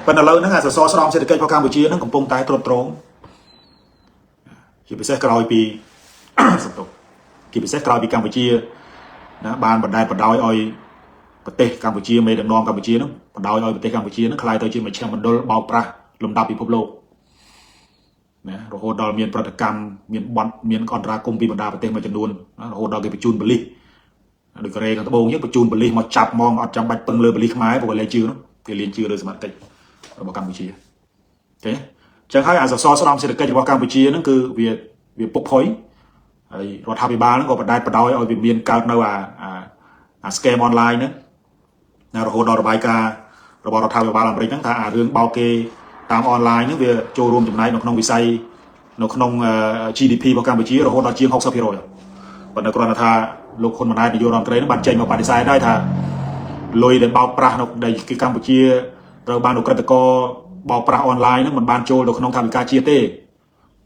ប៉ុន្តែឥឡូវហ្នឹងអាសសរស្តម្ភសេដ្ឋកិច្ចរបស់កម្ពុជាហ្នឹងកំពុងតែទ្រុឌទ្រោមជាពិសេសក្រោយពីសំទោសជាពិសេសក្រោយពីកម្ពុជាណាបានបណ្ដែតបណ្ដោយឲ្យប្រទេសកម្ពុជាមេដឹកនាំកម្ពុជាហ្នឹងបណ្ដោយឲ្យប្រទេសកម្ពុជាហ្នឹងក្លាយទៅជាមជ្ឈមណ្ឌលបោកប្រាស់លំដាប់ពិភពលោកណារហូតដល់មានប្រតិកម្មមានបន់មានអន្តរាគមពីបណ្ដាប្រទេសមួយចំនួនរហូតដល់គេបញ្ជូនប៉ូលីសដូចកូរ៉េខាងត្បូងអញ្ចឹងបញ្ជូនប៉ូលីសមកចាប់ហ្មងអត់ចាំបាច់ពឹងលើប៉ូលីសខ្មែរព្រោះគេលែងជឿនោះគេលែងជឿលើសមត្ថកិច្ចរបស់កម្ពុជាទេអញ្ចឹងហើយអាសសរស្តម្ភសេដ្ឋកិច្ចរបស់កម្ពុជាហ្នឹងគឺវាវាពុកផុយហើយរដ្ឋាភិបាលហ្នឹងក៏បណ្ដែតបណ្ដោយឲ្យវាមានកើតនៅអាអាអា scam online ហ្នឹងណារហូតដល់របាយការណ៍របស់រដ្ឋាភិបាលអាមេរិកហ្នឹងថាអារឿងបោកគេតាមអនឡាញហ្នឹងវាចូលរួមចំណែកនៅក្នុងវិស័យនៅក្នុង GDP របស់កម្ពុជារហូតដល់ជាង60%ប៉ុន្តែគ្រាន់តែថាលោកហ៊ុនម៉ាណែតនាយករដ្ឋមន្ត្រីហ្នឹងបានចេញមកបដិសេធដែរថាលុយដែលបោកប្រាស់នៅដែលគឺកម្ពុជាត្រូវបានឧក្រិដ្ឋករ បោកប្រាស់អនឡាញហ្នឹងមិនបានចូលទៅក្នុងថវិកាជាតិទេ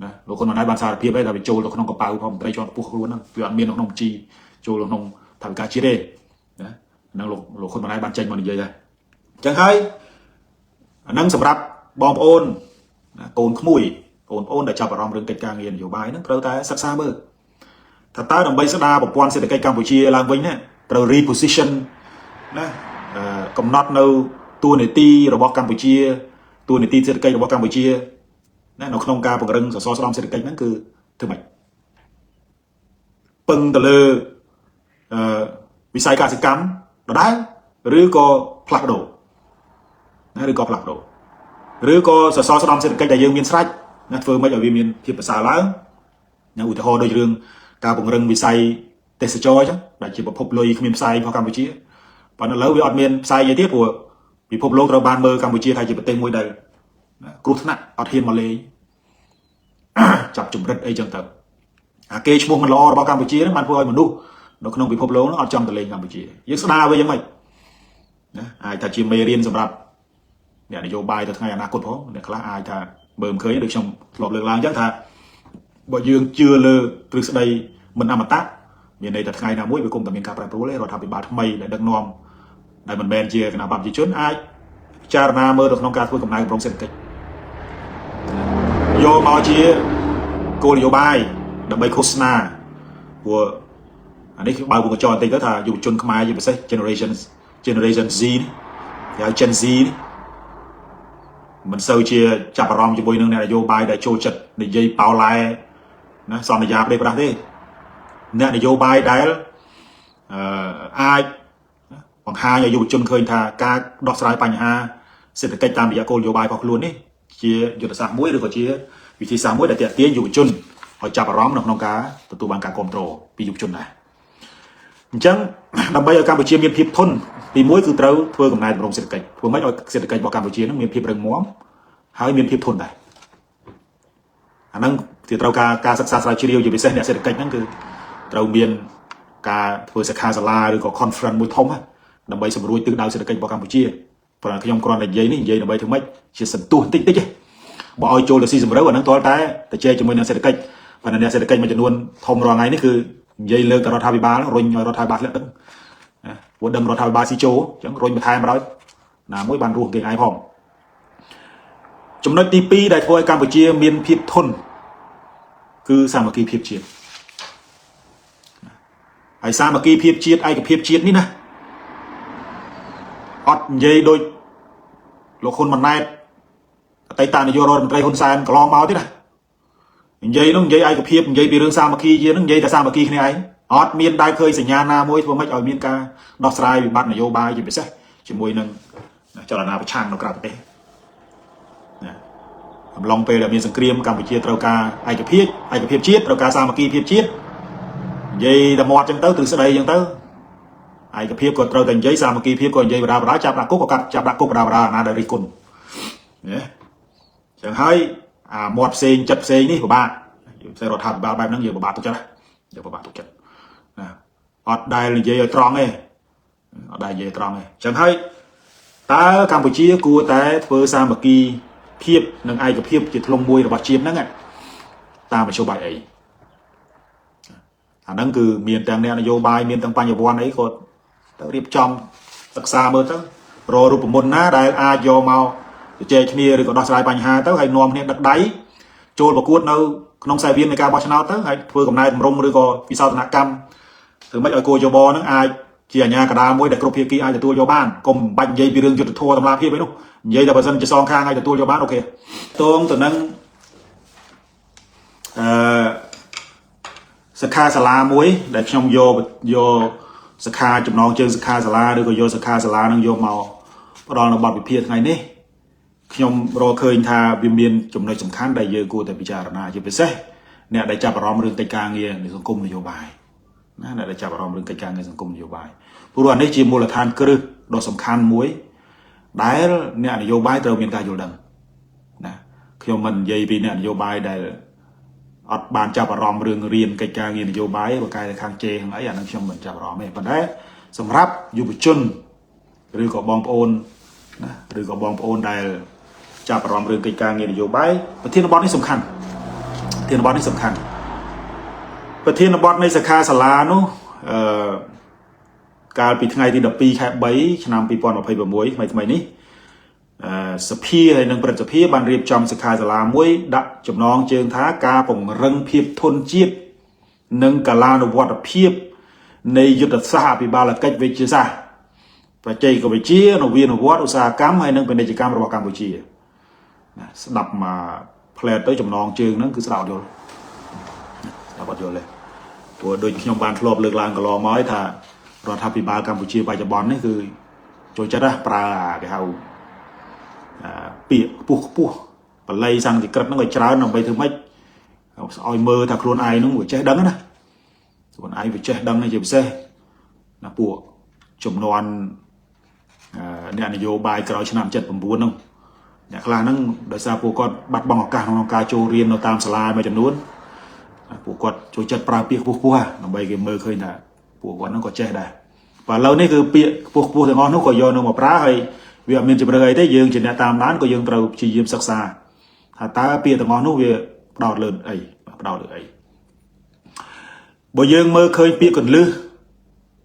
ណាលោកហ៊ុនម៉ាណែតបានសារភាពហើយថាវាចូលទៅក្នុងកប៉ៅផងមន្ត្រីជាន់ខ្ពស់ខ្លួនហ្នឹងវាអត់មាននៅក្នុងបញ្ជីចូលទៅក្នុងថវិកាជាតិទេណាហ្នឹងលោកហ៊ុនម៉ាណែតបានចេញមកនិយាយហើយអញ្ចឹងហើយអាហ្នឹងសម្រាប់បងប្អូនណាកូនក្មួយបងប្អូនដែលចាប់អារម្មណ៍រឿងកិច្ចការងារនយោបាយហ្នឹងត្រូវតែសិក្សាមើលថាតើដើម្បីស្ដារប្រព័ន្ធសេដ្ឋកិច្ចកម្ពុជាឡើងវិញណាត្រូវ reposition ណាកំណត់នៅតួនាទីរបស់កម្ពុជាតួនាទីសេដ្ឋកិច្ចរបស់កម្ពុជាណានៅក្នុងការពង្រឹងសសរស្តម្ភសេដ្ឋកិច្ចហ្នឹងគឺធ្វើម៉េចពឹងទៅលើអឺវិស័យកសិកម្មដដែលឬក៏ផ្លាស់ប្ដូរណាឬក៏ផ្លាស់ប្ដូរឬក៏សសរស្តម្ភសេដ្ឋកិច្ចដែលយើងមានស្រេចណាធ្វើម៉េចឲ្យវាមានភាពប្រសើរឡើងណាឧទាហរណ៍ដូចរឿងការពង្រឹងវិស័យទេសចរអញ្ចឹងដែលជាប្រភពលុយគ្មានផ្សែងរបស់កម្ពុជាប៉ុន្តែឥឡូវវាអត់មានផ្សែងអីទេព្រោះពិភពលោកត្រូវបានមើលកម្ពុជាថាជាប្រទេសមួយដែលគ្រោះថ្នាក់អត់ហ៊ានមកលេងចាប់ជំរិតអីចឹងទៅអាគេឈ្មោះមិនល្អរបស់កម្ពុជាហ្នឹងបានធ្វើឲ្យមនុស្សនៅក្នុងពិភពលោកហ្នឹងអត់ចង់ទៅលេងកម្ពុជាយើងស្ដារវាយ៉ាងម៉េចណាអាចថាជាមេរៀនសម្រាប់អ្នកនយោបាយទៅថ្ងៃអនាគតផងអ្នកខ្លះអាចថាមើលមិនឃើញដូចខ្ញុំធ្លាប់លើកឡើងអញ្ចឹងថាបើយើងជឿលើទ្រឹស្ដីមិនអមតៈមានន័យថាថ្ងៃណាមួយវាគង់តែមានការប្រែប្រួលទេរដ្ឋាភិបាលថ្មីដែលដឹកនាំដែលមិនមែនជាគណបក្សប្រជាជនអាចពិចារណាមើលទៅក្នុងការធ្វើកំណែទម្រង់សេដ្ឋកិច្ចយកមកជាគោលនយោបាយដើម្បីឃោសនាព្រោះអានេះបើវងកញ្ចក់បន្តិចទៅថាយុវជនខ្មែរជាពិសេស generation Z នេះគេហៅ Gen Z នេះមិនសូវជាចាប់អារម្មណ៍ជាមួយនឹងអ្នកនយោបាយដែលចូលចិត្តនិយាយប៉ោឡែណាសន្យាប្រេះប្រាស់ទេអ្នកនយោបាយដែលអឺអាចបង្ហាញឲ្យយុវជនឃើញថាការដោះស្រាយបញ្ហាសេដ្ឋកិច្ចតាមរយៈគោលនយោបាយរបស់ខ្លួននេះជាយុទ្ធសាស្ត្រមួយឬក៏ជាវិធីសាស្ត្រមួយដែលទាក់ទាញយុវជនឲ្យចាប់អារម្មណ៍នៅក្នុងការទទួលបានការគ្រប់គ្រងពីយុវជនដែរអញ្ចឹងដើម្បីឲ្យកម្ពុជាមានភាពធន់ទីមួយគឺត្រូវធ្វើកំណែទម្រង់សេដ្ឋកិច្ចធ្វើម៉េចឲ្យសេដ្ឋកិច្ចរបស់កម្ពុជានឹងមានភាពរឹងមាំហើយមានភាពធន់ដែរអាហ្នឹងគឺត្រូវការសិក្សាស្រាវជ្រាវជាពិសេសអ្នកសេដ្ឋកិច្ចហ្នឹងគឺត្រូវមានការធ្វើសិក្ខាសាលាឬក៏ conference មួយធំដើម្បីសម្រួចទិសដៅសេដ្ឋកិច្ចរបស់កម្ពុជាព្រោះខ្ញុំគ្រាន់តែនិយាយនេះនិយាយដើម្បីធ្វើម៉េចជាសន្ទុះបន្តិចតិចទេបើឲ្យចូលទៅស៊ីជម្រៅអាហ្នឹងទាល់តែទៅជែកជាមួយនឹងសេដ្ឋកិច្ចប៉ុន្តែអ្នកសេដ្ឋកិច្ចមួយចំនួនធំរាល់ថ្ងៃនេះគឺនិយាយលើកទៅរដ្ឋាភិបាលរុញឲ្យរដ្ឋាភិបាលធ្លាក់ទឹកព្រោះដឹងរដ្ឋាភិបាលស៊ីចូលអញ្ចឹងរុញបន្ថែមមកណាមួយបានរស់គេឯងផងចំណុចទី2ដែលធ្វើឲ្យកម្ពុជាមានភាពធន់គឺសាមគ្គីភាពជាតិហើយសាមគ្គីភាពជាតិឯកភាពជាតិនេះណាអត់និយាយដូចលោកហ៊ុនម៉ាណែតអតីតនាយករដ្ឋមន្ត្រីហ៊ុនសែនកន្លងមកទេណានិយាយនោះនិយាយឯកភាពនិយាយពីរឿងសាមគ្គីជាតិនោះនិយាយតែសាមគ្គីគ្នាឯងអត់មានដែលឃើញសញ្ញាណាមួយធ្វើម៉េចឲ្យមានការដោះស្រាយវិបត្តិនយោបាយជាពិសេសជាមួយនឹងចលនាប្រឆាំងនៅក្រៅប្រទេសណាអំឡុងពេលដែលមានសង្គ្រាមកម្ពុជាត្រូវការឯកភាពឯកភាពជាតិត្រូវការសាមគ្គីភាពជាតិនិយាយតែមាត់ចឹងទៅទ្រឹស្ដីចឹងទៅឯកភាពក៏ត្រូវតែនិយាយសាមគ្គីភាពក៏និយាយបដាបដាចាប់ដាក់គុកក៏កាត់ចាប់ដាក់គុកបដាបដាណាដែលរិះគន់ណាចឹងហើយអាមាត់ផ្សេងចិត្តផ្សេងនេះពិបាកផ្សេងរដ្ឋាភិបាលបែបហ្នឹងយើងពិបាកទុកចិត្តយើងពិបាកទុកចិត្តណាអត់ដែលនិយាយឲ្យត្រង់ទេអត់ដែលនិយាយត្រង់ទេចឹងហើយតើកម្ពុជាគួរតែធ្វើសាមគ្គីភាពនិងឯកភាពជាធ្លុងមួយរបស់ជាតិហ្នឹងតាមមធ្យោបាយអីអាហ្នឹងគឺមានទាំងអ្នកនយោបាយមានទាំងបញ្ញវន្តអីក៏ទៅរៀបចំសិក្សាមើលទៅរករូបមន្តណាដែលអាចយកមកជជែកគ្នាឬក៏ដោះស្រាយបញ្ហាទៅហើយនាំគ្នាដឹកដៃចូលប្រកួតនៅក្នុងខ្សែវៀននៃការបោះឆ្នោតទៅហើយធ្វើកំណែទម្រង់ឬក៏វិសោធនកម្មធ្វើម៉េចឲ្យគោលយោបហ្នឹងអាចជាអាជ្ញាកណ្ដាលមួយដែលគ្រប់ភាគីអាចទទួលយកបានកុំបាច់និយាយពីរឿងយុត្តិធម៌តម្លាភាពអីនោះនិយាយតែបើសិនជាសងខាងអាចទទួលយកបាន OK តងទៅនឹងអឺសិក្ខាសាលាមួយដែលខ្ញុំយកយកសិក្ខាចំណងជើងសិក្ខាសាលាឬក៏យកសិក្ខាសាលានឹងយកមកផ្ដល់នៅបទវិភាគថ្ងៃនេះខ្ញុំរកឃើញថាវាមានចំណុចសំខាន់ដែលយើងគួរតែពិចារណាជាពិសេសអ្នកដែលចាប់អារម្មណ៍រឿងកិច្ចការងារនៃសង្គមនយោបាយណាអ្នកដែលចាប់អារម្មណ៍រឿងកិច្ចការងារសង្គមនយោបាយព្រោះអានេះជាមូលដ្ឋានគ្រឹះដ៏សំខាន់មួយដែលអ្នកនយោបាយត្រូវមានការយល់ដឹងណាខ្ញុំមិននិយាយពីអ្នកនយោបាយដែលអត់បានចាប់អារម្មណ៍រឿងរៀនកិច្ចការងារនយោបាយបើកែខាងជេខាងអីអានឹងខ្ញុំមិនចាប់អារម្មណ៍ទេប៉ុន្តែសម្រាប់យុវជនឬក៏បងប្អូនណាឬក៏បងប្អូនដែល ចាប់អារម្មណ៍រឿងកិច្ចការងារនយោបាយប្រធានបទនេះសំខាន់ប្រធានបទនេះសំខាន់ប្រធានបទនៃសិក្ខាសាលានោះអឺកាលពីថ្ងៃទី12ខែ3ឆ្នាំ2026ថ្មីថ្មីនេះអឺសភាហើយនិងព្រឹទ្ធសភាបានរៀបចំសិក្ខាសាលាមួយដាក់ចំណងជើងថាការពង្រឹងភាពធន់ជាតិនិងកាលានុវត្តភាពនៃយុទ្ធសាស្ត្រអភិបាលកិច្ចវិទ្យាសាស្ត្របច្ចេកវិទ្យានវានុវត្តន៍ឧស្សាហកម្មហើយនិងពាណិជ្ជកម្មរបស់កម្ពុជាណាស្ដាប់មកផ្លែទៅចំណងជើងហ្នឹងគឺស្ដាប់អត់យល់ស្ដាប់អត់យល់ទេព្រោះដូចខ្ញុំបានធ្លាប់លើកឡើងកន្លងមកហើយថារដ្ឋាភិបាលកម្ពុជាបច្ចុប្បន្ននេះគឺចូលចិត្តណាប្រើអាគេហៅអាពាក្យខ្ពស់ខ្ពស់បាលីសំស្ក្រឹតហ្នឹងឲ្យច្រើនដើម្បីធ្វើម៉េចឲ្យមើលថាខ្លួនឯងហ្នឹងវាចេះដឹងណាខ្លួនឯងវាចេះដឹងជាពិសេសណាពួកចំនួនអ្នកនយោបាយក្រោយឆ្នាំ79ហ្នឹងអ្នកខ្លះហ្នឹងដោយសារពួកគាត់បាត់បង់ឱកាសក្នុងការចូលរៀននៅតាមសាលាមួយចំនួនពួកគាត់ចូលចិត្តប្រើពាក្យខ្ពស់ខ្ពស់ដើម្បីគេមើលឃើញថាពួកគាត់ហ្នឹងក៏ចេះដែរបាទឥឡូវនេះគឺពាក្យខ្ពស់ខ្ពស់ទាំងអស់នោះក៏យកនៅមកប្រើហើយវាអត់មានជម្រើសអីទេយើងជាអ្នកតាមដានក៏យើងត្រូវព្យាយាមសិក្សាថាតើពាក្យទាំងអស់នោះវាផ្ដោតលើអីផ្ដោតលើអីបើយើងមើលឃើញពាក្យកន្លឹះ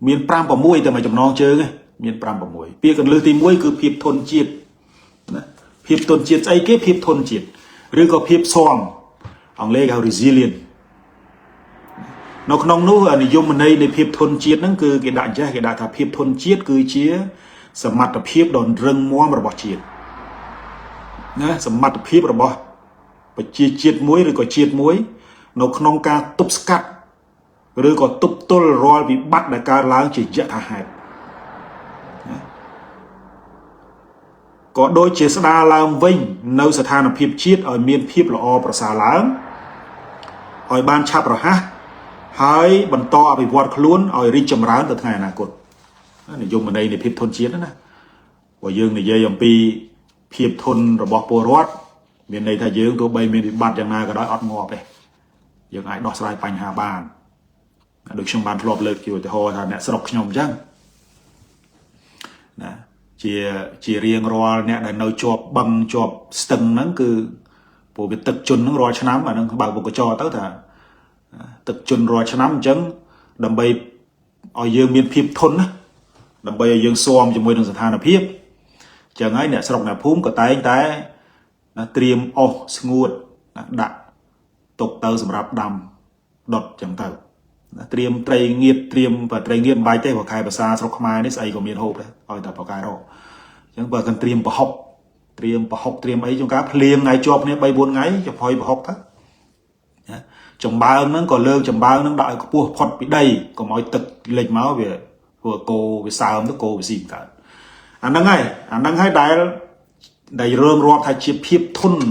មាន5 6តែមួយចំណងជើងឯងមាន5 6ពាក្យកន្លឹះទី1គឺភាពធន់ជាតិណាភាពធន់ជាតិស្អីគេភាពធន់ជាតិឬក៏ភាពស៊ាំអង់គ្លេសគេហៅ resilient នៅក្នុងនោះនិយមន័យនៃភាពធន់ជាតិហ្នឹងគឺគេដាក់ចេះគេដាក់ថាភាពធន់ជាតិគឺជាសមត្ថភាពដ៏រឹងមាំរបស់ជាតិណាសមត្ថភាពរបស់ប្រជាជាតិមួយឬក៏ជាតិមួយ នៅក្នុងការទប់ស្កាត់ឬក៏ទប់ទល់រាល់វិបត្តិដែលកើតឡើងជាយថាហេតុណាក៏ដូចជាស្ដារឡើងវិញនៅស្ថានភាពជាតិឲ្យមានភាពល្អប្រសើរឡើងឲ្យបានឆាប់រហ័សហើយបន្តអភិវឌ្ឍខ្លួនឲ្យរីកចម្រើនទៅថ្ងៃអនាគតនិយមន័យនៃភាពធន់ជាតិណាបើយើងនិយាយអំពីភាពធន់របស់ពលរដ្ឋមានន័យថាយើងទោះបីមានវិបត្តិយ៉ាងណាក៏ដោយអត់ងាប់ទេយើងអាចដោះស្រាយបញ្ហាបានដូចខ្ញុំបានធ្លាប់លើកជាឧទាហរណ៍ថាអ្នកស្រុកខ្ញុំអញ្ចឹងណាជាជារៀងរាល់អ្នកដែលនៅជាប់បឹងជាប់ស្ទឹងហ្នឹងគឺព្រោះវាទឹកជន់ហ្នឹងរាល់ឆ្នាំអាហ្នឹងបើកបុកកញ្ចក់ទៅថាទឹកជន់រាល់ឆ្នាំអញ្ចឹងដើម្បីឲ្យយើងមានភាពធន់ណាដើម្បីឲ្យយើងស៊ាំជាមួយនឹងស្ថានភាពអញ្ចឹងហើយអ្នកស្រុកអ្នកភូមិក៏តែងតែណាត្រៀមអស់ស្ងួតណាដាក់ទុកទៅសម្រាប់ដាំដុតអញ្ចឹងទៅណាត្រៀមត្រីងៀតត្រៀមបើត្រីងៀតមិនបាច់ទេព្រោះខែភាសាស្រុកខ្មែរនេះស្អីក៏មានហូបដែរឲ្យតែបកកែរកអញ្ចឹងបើកាន់ត្រៀមប្រហុកត្រៀមប្រហុកត្រៀមអីជួនកាលភ្លៀងថ្ងៃជាប់គ្នា3 4ថ្ងៃចំហុយប្រហុកទៅណាចំបើងហ្នឹងក៏លើកចំបើងហ្នឹងដាក់ឲ្យខ្ពស់ផុតពីដីកុំឲ្យទឹកលិចមកវាធ្វើគោវាសើមទៅគោវាស៊ីមិនកើតអាហ្នឹងហើយអាហ្នឹងហើយដែលដែលរឿងរាប់ថាជាភាពធន់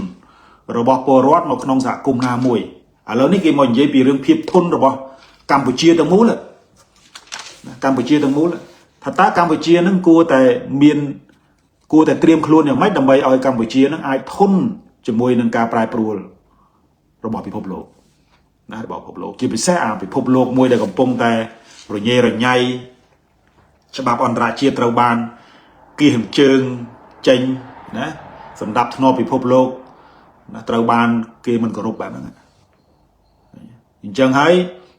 របស់ពលរដ្ឋនៅក្នុងសហគមន៍ណាមួយឥឡូវនេះគេមកនិយាយពីរឿងភាពធន់របស់កម្ពុជាទាំងមូលណាកម្ពុជាទាំងមូលថាតើកម្ពុជានឹងគួរតែមានគួរតែត្រៀមខ្លួនយ៉ាងម៉េចដើម្បីឲ្យកម្ពុជានឹងអាចធន់ជាមួយនឹងការប្រែប្រួលរបស់ពិភពលោកណារបស់ពិភពលោកជាពិសេសអាពិភពលោកមួយដែលកំពុងតែរញ៉េរញ៉ៃច្បាប់អន្តរជាតិត្រូវបានគៀសជើងចេញណាសម្រាប់ធ្នាប់ពិភពលោកណាត្រូវបានគេមិនគោរពបែបហ្នឹងអញ្ចឹងហើយ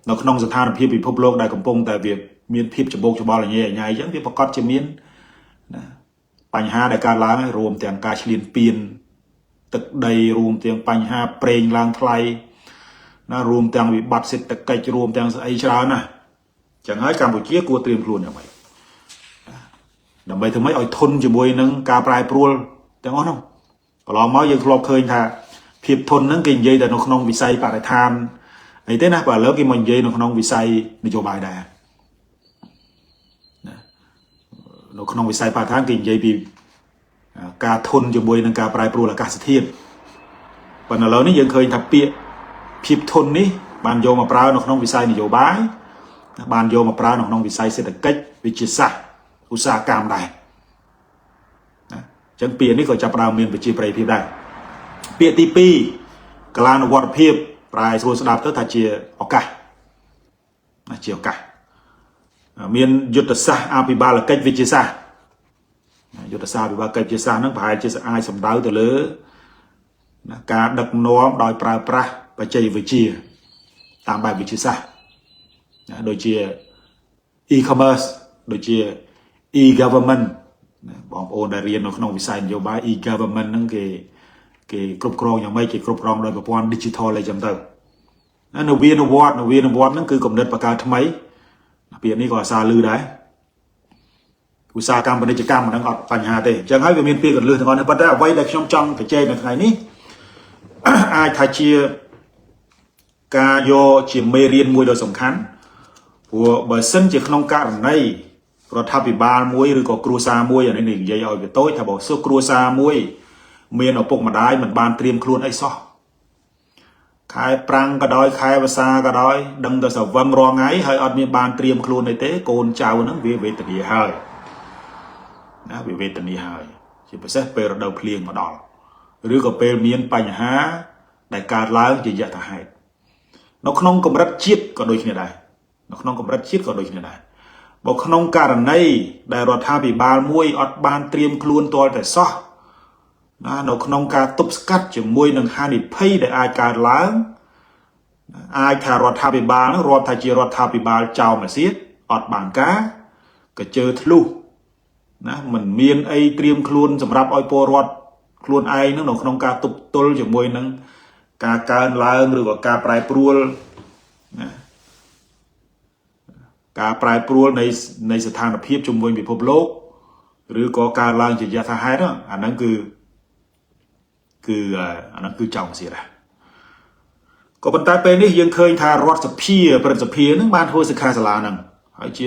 នៅក្នុងស្ថានភាពពិភពលោកដែលកំពុងតែវាមានភាពច្បោកច្បល់ញ៉ៃញ៉ៃអញ្ចឹងវាប្រកាសជាមានណាបញ្ហាដែលកើតឡើងរួមទាំងការឈ្លានពានទឹកដីរួមទាំងបញ្ហាប្រេងឡើងថ្លៃណារួមទាំងវិបត្តិសេដ្ឋកិច្ចរួមទាំងស្អីច្រើនណាអញ្ចឹងហើយកម្ពុជាគួរត្រៀមខ្លួនយ៉ាងម៉េចដើម្បីធ្វើម៉េចឲ្យធន់ជាមួយនឹងការប្រែប្រួលទាំងអស់នោះកន្លងមកយើងធ្លាប់ឃើញថាភាពធន់ហ្នឹងគេនិយាយតែនៅក្នុងវិស័យបរិស្ថានអីទេណាបើឥឡូវគេមកនិយាយនៅក្នុងវិស័យនយោបាយដែរណានៅក្នុងវិស័យបរិស្ថានគេនិយាយពីការធន់ជាមួយនឹងការប្រែប្រួលអាកាសធាតុប៉ុន្តែឥឡូវនេះយើងឃើញថាពាក្យភាពធន់នេះបានយកមកប្រើនៅក្នុងវិស័យនយោបាយបានយកមកប្រើនៅក្នុងវិស័យសេដ្ឋកិច្ចវិទ្យាសាស្ត្រឧស្សាហកម្មដែរណាអញ្ចឹងពាក្យនេះក៏ចាប់ផ្ដើមមានប្រជាប្រិយភាពដែរពាក្យទី2កាលានុវត្តភាពប្រែស្រួលស្ដាប់ទៅថាជាឱកាសណាជាឱកាសមានយុទ្ធសាស្ត្រអភិបាលកិច្ចវិទ្យាសាស្ត្រ យុទ្ធសាស្ត្រវិវត្តកិច្ចវិទ្យាសាស្ត្រហ្នឹងប្រហែលជាអាចសំដៅទៅលើណាការដឹកនាំដោយប្រើប្រាស់បច្ចេកវិទ្យាតាមបែបវិទ្យាសាស្ត្រណាដូចជា e-commerce ដូចជា e-government ណាបងប្អូនដែលរៀននៅក្នុងវិស័យនយោបាយ e-government ហ្នឹងគេគេគ្រប់គ្រងយ៉ាងម៉េចគេគ្រប់គ្រងដោយប្រព័ន្ធ digital អីចឹងទៅណានវានុវត្តន៍នវានុវត្តន៍ហ្នឹងគឺគំនិតបង្កើតថ្មីពាក្យនេះក៏អាសាលឺដែរឧស្សាហកម្មពាណិជ្ជកម្មហ្នឹងអត់បញ្ហាទេអញ្ចឹងហើយវាមានពាក្យកន្លឹះទាំងអស់នេះប៉ុន្តែអ្វីដែលខ្ញុំចង់បញ្ជាក់នៅថ្ងៃនេះ អាចថាជាការយកជាមេរៀនមួយដ៏សំខាន់ព្រោះបើសិនជាក្នុងករណីរដ្ឋាភិបាលមួយឬក៏គ្រួសារមួយអានេះនិយាយឲ្យវាតូចថាបើសុខគ្រួសារមួយ មានឪពុកម្ដាយមិនបានត្រៀមខ្លួនអីសោះខែប្រាំងក៏ដោយខែវស្សាក៏ដោយដឹងតែស្រវឹងរាល់ថ្ងៃហើយអត់មានបានត្រៀមខ្លួនអីទេកូនចៅហ្នឹងវាវេទនាហើយណាវាវេទនាហើយជាពិសេសពេលរដូវភ្លៀងមកដល់ឬក៏ពេលមានបញ្ហាដែលកើតឡើងជាយថាហេតុនៅក្នុងកម្រិតជាតិក៏ដូចគ្នាដែរនៅក្នុងកម្រិតជាតិក៏ដូចគ្នាដែរបើក្នុងករណីដែលរដ្ឋាភិបាលមួយអត់បានត្រៀមខ្លួនទាល់តែសោះណានៅក្នុងការទប់ស្កាត់ជាមួយនឹងហានិភ័យដែលអាចកើតឡើងអាចថារដ្ឋាភិបាលនឹងរាប់ថាជារដ្ឋាភិបាលចោលមកសៀតអត់បានការកជើធ្លុះណាมันមានអីត្រៀមខ្លួនសម្រាប់ឲ្យពលរដ្ឋខ្លួនឯងនឹងនៅក្នុងការទប់ទល់ជាមួយនឹងការកើនឡើងឬក៏ការប្រែប្រួលណាការប្រែប្រួលនៃនៃស្ថានភាពជំវិញពិភពលោកឬក៏កើនឡើងជាយថាហេតុអាហ្នឹងគឺគឺអាហ្នឹងគឺចោលសៀតដែរក៏ប៉ុន្តែពេលនេះយើងឃើញថារដ្ឋសភាព្រឹទ្ធសភានឹងបានធ្វើសិក្ខាសាលាហ្នឹងហើយជា